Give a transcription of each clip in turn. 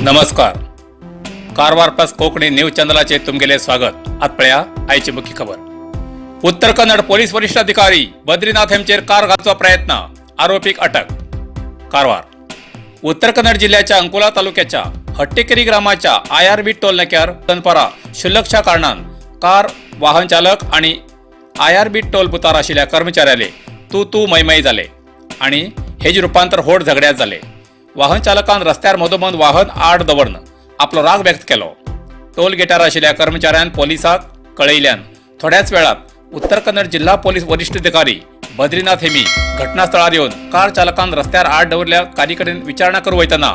नमस्कार, Karwar plus Konkani news चॅनलाचे तुमगेले स्वागत. आत पळया आयची मुख्य खबर. उत्तर कन्नड पोलीस वरिष्ठ अधिकारी बद्रीनाथ हेमचेर कार घालचो प्रयत्न, आरोपीक अटक. कारवार. उत्तर कन्नड जिल्ह्याच्या अंकोला तालुक्याच्या हट्टेकेरी ग्रामाच्या आयआरबी टोल नाक्यार दनपारा शुल्लकशा कारणान कार वाहन चालक आणि आयआरबी टोल बुथार आशिल्ल्या कर्मचाऱ्याले तू तू मैमय जाले आणि हेजे रुपांतर होड झगड्यात जाले. वाहन चालकान रस्त्यार मदोमद वाहन आड दवरन आपलो राग व्यक्त केलो. टोल गेटार आशिल्ल्या कर्मचाऱ्यान पोलिसाक कळयल्यान थोड्याच वेळात उत्तर कन्नड जिल्हा पोलीस वरिष्ठ अधिकारी बद्रीनाथ हेमी घटनास्थळार येवन कार चालकान रस्त्यार आड दवरल्या कारी कडेन विचारणा करूं वयतना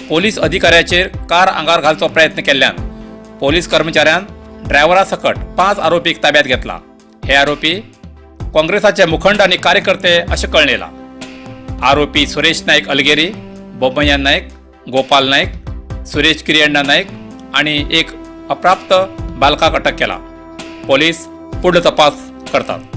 पोलीस अधिकाऱ्याचेर कार आंगार घालचो प्रयत्न केल्ल्यान पोलीस कर्मचाऱ्यान ड्रायव्हरा सकट पांच आरोपीक ताब्यात घेतला. हे आरोपी काँग्रेसाचे मुखंड आणि कार्यकर्ते अशें कळ्ळेला. आरोपी सुरेश नाईक अलगेरी, बोमय्या नाईक, गोपाल नाईक, सुरेश किरियण्णा नाईक आणि एक अप्राप्त बालकाक अटक केला. पोलीस पुढलो तपास करतात.